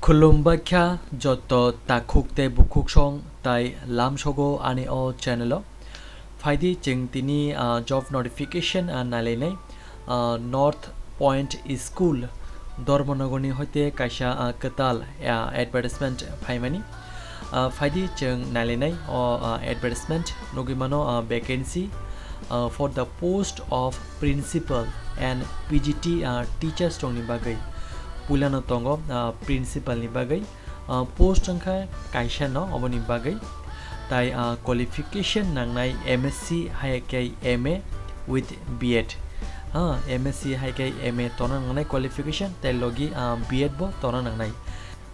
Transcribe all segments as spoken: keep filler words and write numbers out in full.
Khulumbaikha joto takhuk tei bukhuksong tai lamsogo ani o channel o. Phaidi chwng tini, ah, job notification, ah, nailainai, ah, North Point School, Dharmanagorni hoite kaisa, ah, kwtal, ah, advertisement phaimani. Ah, phaidi chwng nailainai o, ah, advertisement nugwi mano, ah, vacancy, ah, for the post of principal and P G T, ah, teachers rokni bagwi. Puilano tongo, ah, principal ni bagwi. Ah, post wngkha kaisa no oboni bagwi. Tai, ah, qualification nangnai M S C hai khe M A with B Ed. Ah, M S C hai khe M A tona nangnai qualification, tai logi, ah, B Ed bo tona nangnai.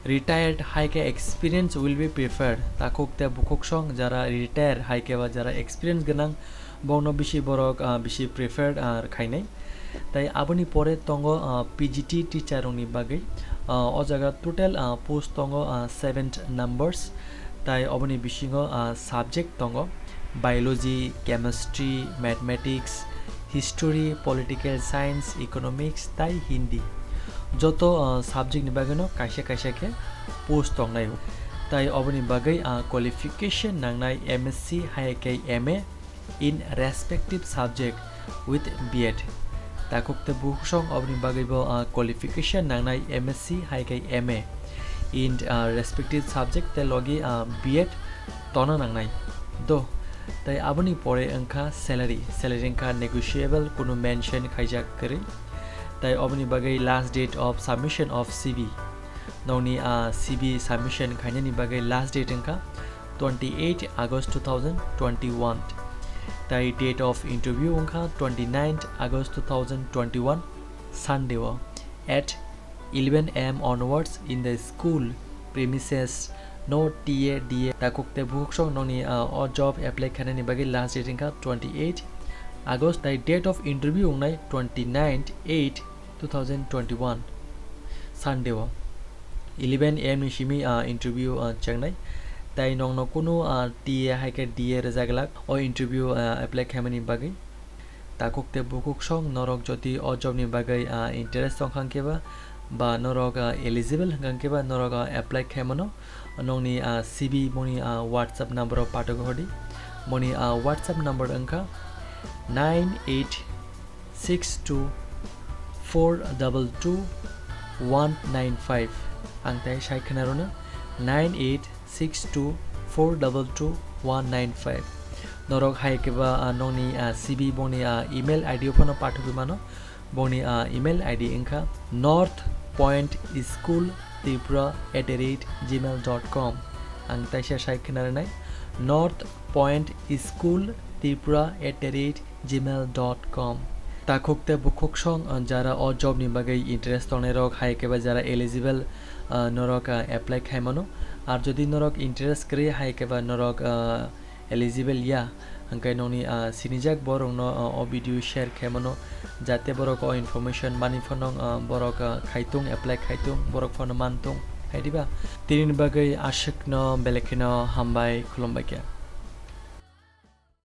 Retired hai khe experience will be preferred. Takhuk tei bukhuksong jara retire hai khe ba jara experience gwnang, bongno bisi borok, ah, bisi preferred, ah, khainai. Tai aboni pore tongo, ah, P G T teacher rokni bagwi. Ah, o jaga total, ah, post tongo, ah, seven numbers. Tai oboni bisingo, ah, subject tongo biology, chemistry, mathematics, history, political science, economics tai Hindi. Joto, ah, subject ni bagwino kaisa kaisa khe post tongnai. Tai oboni bagwi, ah, qualification nangnai M S C hai khe M A in respective subject with B Ed. Takhuk tei bukhuksong oboni bagwi bo, ah, qualification nangnai M S C hai khe M A in, ah, respective subject tei logi, ah, B Ed tona nangnai. Do, tai aboni pore wngkha salary. Salary wngkha negotiable, kunu mention khaijak kwrwi. Tai oboni bagwi last date of submission of C V. Nokni, ah, C V submission khainani bagwi last date wngkha twenty-eight August two thousand twenty-one. Tai date of interview wngkha twenty-ninth August two thousand twenty-one, Sunday o at eleven A M onwards in the school premises. No T A D A takhuk tei bukhuksong nokni, ah, o job apply khainani bagwi last date wngkha twenty-eight August, tai date of interview wngnai twenty-ninth eight two thousand twenty-one, Sunday o eleven A M ni simi, ah, interview, ah, chengnai. Tai nokno kunu, ah, T A hai khe D A rwjak glak o interview, ah, apply khaimani bagwi. Takhuk tei bukhuksong norok jodi o job ni bagwi, ah, interest tongkha hwnkhe ba, ba norok, ah, eligible hwnkha hwnkhe ba norok, ah, apply khaimano. Nokni, ah, C V boni, ah, WhatsApp number o pathogwi hodi. Boni, ah, WhatsApp number wngkha nine eight six two four double two one nine five. Ang tai sai khna rwno, nine eight six two four double two one nine five. Norok hai khe ba, ah, nokni, ah, C V boni, ah, email I D o phano pathogwi mano. Boni, ah, email I D wngkha north point school tripura at the rate gmail dot com. Ang taisa sai khna rwnai, north point school tripura at the rate gmail dot com. Takhuk tei bukhuksong, ah, jara o job ni bagwi interest tongnai rok hai khe ba jara eligible, ah, norok, ah, apply khai mano. Ar jodi norok interest kwrwi hai khe ba norok, ah, eligible ya, hwnkhe nokni, ah, sinijak borokno, ah, o video share khai mano, jate borok o information mani phano, ah, borok, ah, khaitung, apply khaitung, borok phano mantung, hai diba? Tini bagwi aswkno belai kheno hambai, khulumbai khe.